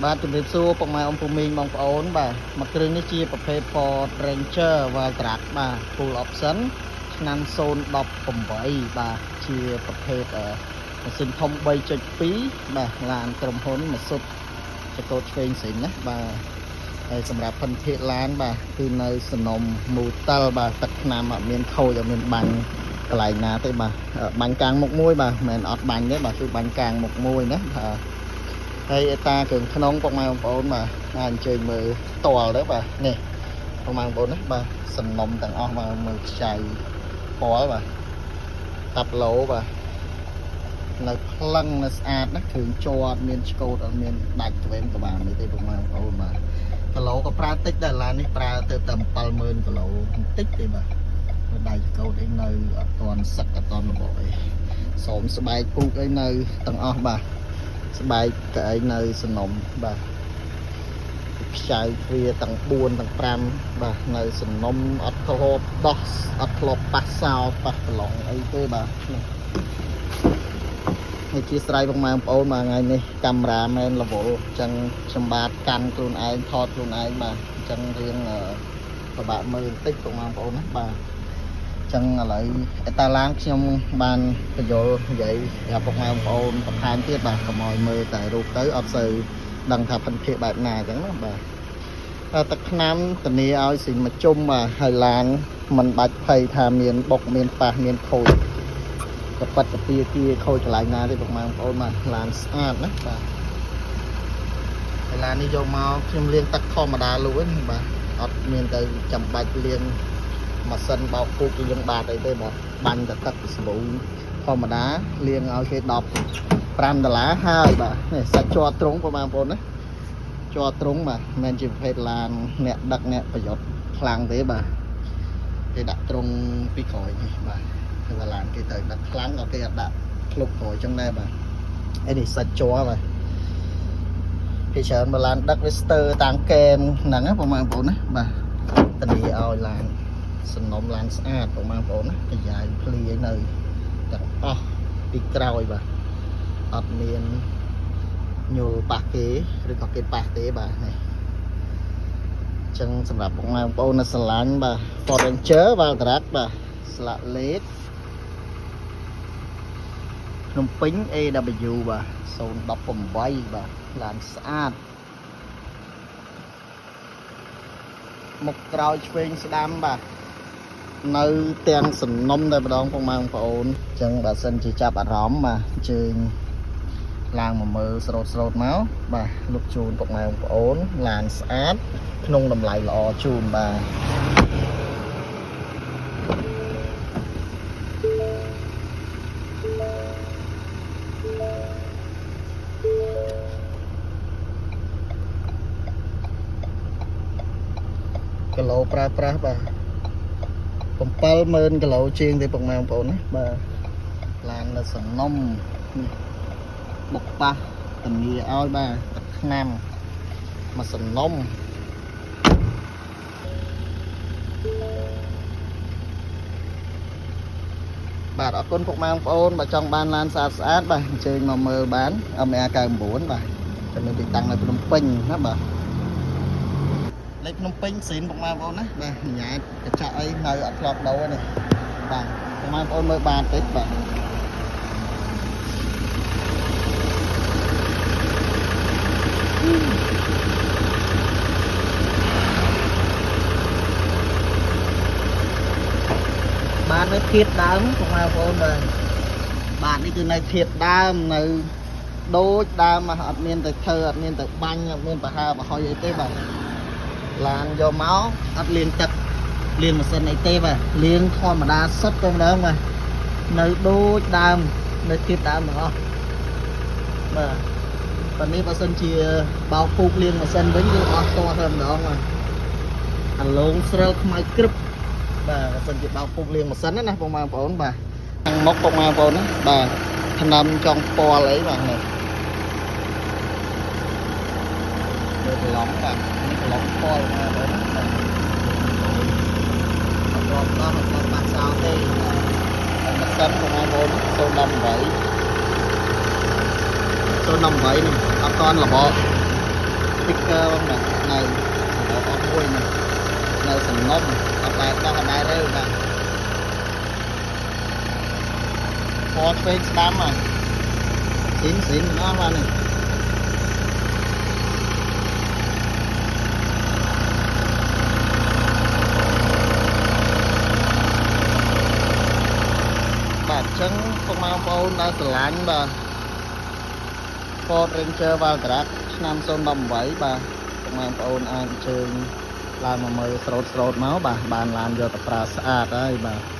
បាទជំរាបសួរពុកម៉ែអ៊ំពូមីងបងប្អូនបាទមួយគ្រឿងនេះជាប្រភេទ Ford Ranger Wildtrak បាទ Full Option ឆ្នាំ018បាទជាប្រភេទម៉ាស៊ីនធំ3.2បាទឡានក្រុមហ៊ុនម៉ាស៊ុតចកោតឆ្វេងស្រីណាបាទហើយសម្រាប់ភិនភាគឡានបាទគឺនៅសនំមូតិលបាទទឹកថ្នាំអត់មានខូចអត់មានបាញ់កន្លែងណាទេបាទបាញ់កាងមុខមួយបាទមិនមែនអត់បាញ់ទេបាទគឺបាញ់កាងមុខមួយណាបាទ ហើយអេតាគ្រឿងក្នុងពុកម៉ែបងប្អូនបាទអាចអញ្ជើញមើលផ្ទាល់ទៅបាទនេះពុកម៉ែបងប្អូនណាបាទសំណុំទាំងអស់បាទមើលខ្ចៅពណ៌បាទតាប់ឡូបាទនៅផ្លឹងនៅស្អាតណាគ្រឿងជ័រអត់មានឆ្កូតអត់មានដាច់ក្វែមក្បាលនេះទេពុកម៉ែបងប្អូនបាទគីឡូក៏ប្រើតិចដែរឡាននេះប្រើទៅតែ70000គីឡូបន្តិចទេបាទដៃឆ្កូតអីនៅអត់ទាន់សឹកអត់ទាន់របកអីស្រោមស្បែកពូកអីនៅទាំងអស់បាទ ស្បែកកៅអីនៅសំណុំបាទខ្ចៅទ្វាទាំង4ទាំង5បាទនៅសំណុំអត់ធ្លាប់ដោះអត់ធ្លាប់ប៉ះសោប៉ះប្រឡងអីទេបាទនេះហើយជាស្រ័យបងម៉ែបងប្អូនបាទថ្ងៃនេះកាមេរ៉ាមែនរវល់អញ្ចឹងខ្ញុំបាទកាន់ខ្លួនឯងថតខ្លួនឯងបាទអញ្ចឹងរៀងពិបាកមើលបន្តិចបងម៉ែបងប្អូនណាបាទអញ្ចឹងឥឡូវអេតាឡានខ្ញុំបានបញ្យល់និយាយប្រាប់ពុកម៉ែបងប្អូនបន្ថែមទៀតបាទកុំឲ្យមើលតែរូបទៅអត់សូវដឹងថាភិនភាគបែបណាអញ្ចឹងណាបាទតែទឹកថ្នាំធានាឲ្យស៊ីមកជុំបាទហើយឡានមិនបាច់ភ័យថាមានបុកមានប៉ះមានខូចកប៉ិតកពៀគៀខូចកន្លែងណាទេពុកម៉ែបងប្អូនបាទឡានស្អាតណាបាទហើយឡាននេះយកមកខ្ញុំលាងទឹកធម្មតាលូហ្នឹងបាទអត់មានទៅចាំបាច់លាង ម៉ាស៊ីនបោកពូកលាងបាតអីទេបាទបាញ់តែទឹកសាប៊ូធម្មតាលាងឲ្យគេ15ដុល្លារហើយបាទនេះសាច់ជាប់ត្រង់បងប្អូនណាជាប់ត្រង់បាទមិនមែនជាប្រភេទឡានអ្នកដឹកអ្នកប្រយុទ្ធខ្លាំងទេបាទគេដាក់ត្រង់ពីក្រោយនេះបាទគឺថាឡានគេទៅដឹកខ្លាំងក៏គេអត់ដាក់ឃ្លុបក្រោយចឹងដែរបាទឯនេះសាច់ជាប់បាទគេច្រើនបើឡានដឹកវាស្ទើរតាមកែមហ្នឹងណាបងប្អូនណាបាទធានាឲ្យឡាន សំណុំឡានស្អាតបងប្អូនណាកាយ៉ាយភ្លាយនៅទាំងអស់ពីក្រោយបាទអត់មានញល់ប៉ះគេឬក៏គេប៉ះទេបាទនេះអញ្ចឹងសម្រាប់បងប្អូននៅស្រឡាញ់បាទ Ford Ranger Wildtrak បាទស្លាកលេខភ្នំពេញ AW បាទ018បាទឡានស្អាតមុខក្រោយឆ្វេងស្ដាំបាទ នៅទាំងសំណុំតែម្ដងពុកម៉ែបងប្អូនអញ្ចឹងបើសិនជាចាប់អារម្មណ៍បាទអញ្ជើញឡើងមកមើលស្រូតស្រូតមកបាទលោកជូនពុកម៉ែបងប្អូនឡានស្អាតក្នុងតម្លៃល្អជូនបាទគីឡូប្រើប្រាស់បាទ70000គីឡូជាងទេពុកម៉ែបងប្អូនណាបាទឡាននៅសំណុំនេះបុកប៉ះធានាឲ្យបាទទឹកថ្នាំមកសំណុំ បាទអរគុណពុកម៉ែបងប្អូនបើចង់បានឡានស្អាតស្អាតបាទអញ្ជើញមកមើលបាន MR 99បាទតែមានទីតាំងនៅភ្នំពេញណាបាទលេខភ្នំពេញស៊ីនពុកម៉ែបងប្អូនណាបាទញ៉ែតកញ្ចក់អីនៅអត់ធ្លាប់ដូរទេនេះបាទពុកម៉ែបងប្អូនមើលបានតិចបាទបាទនៅធៀបដើមពុកម៉ែបងប្អូនបាទបាទនេះគឺនៅធៀបដើមនៅដូចដើមអត់មានទៅធ្វើអត់មានទៅបាញ់អត់មានប្រហើប្រហុយអីទេបាទឡានយកមកអត់លាងទឹកលាងម៉ាស៊ីនអីទេបាទលាងធម្មតាសុទ្ធតែម្ដងបាទនៅដូចដើមនៅធៀបដើមទាំងអស់បាទប៉នេះបើសិនជាបោកពូកលាងម៉ាស៊ីនវិញគឺអស់តតែម្ដងបាទអាឡងស្រិលខ្មៅក្រឹបបាទបើសិនជាបោកពូកលាងម៉ាស៊ីនណាបងប្អូនបាទខាងមុខបងប្អូនណាបាទថ្នាំចង់ពណ៌អីបាទនេះមើលប្រឡំបាទនេះប្រឡំពណ៌បងប្អូនណាបាទអត់រត់ដល់អត់ដល់បាក់សោទេបាទហើយម៉ាស៊ីនបងប្អូន018 018នេះអត់តន់របក sticker បងបាទនៅសម្រាប់អត់មួយនេះនៅសំណុំអត់ដែរដោះអត់ដែររើបាទពណ៌ឆ្វេងស្ដាំបាទស៊ីនស៊ីនទាំងអស់បាទនេះបាទអញ្ចឹងពុកម៉ែបងប្អូនដែលស្រឡាញ់បាទ Ford Ranger Wildtrak ឆ្នាំ018បាទពុកម៉ែបងប្អូនអាចអញ្ជើញឡើងមកមើលស្រូតស្រូតមកបាទបានឡានយកទៅប្រើស្អាតហើយបាទ។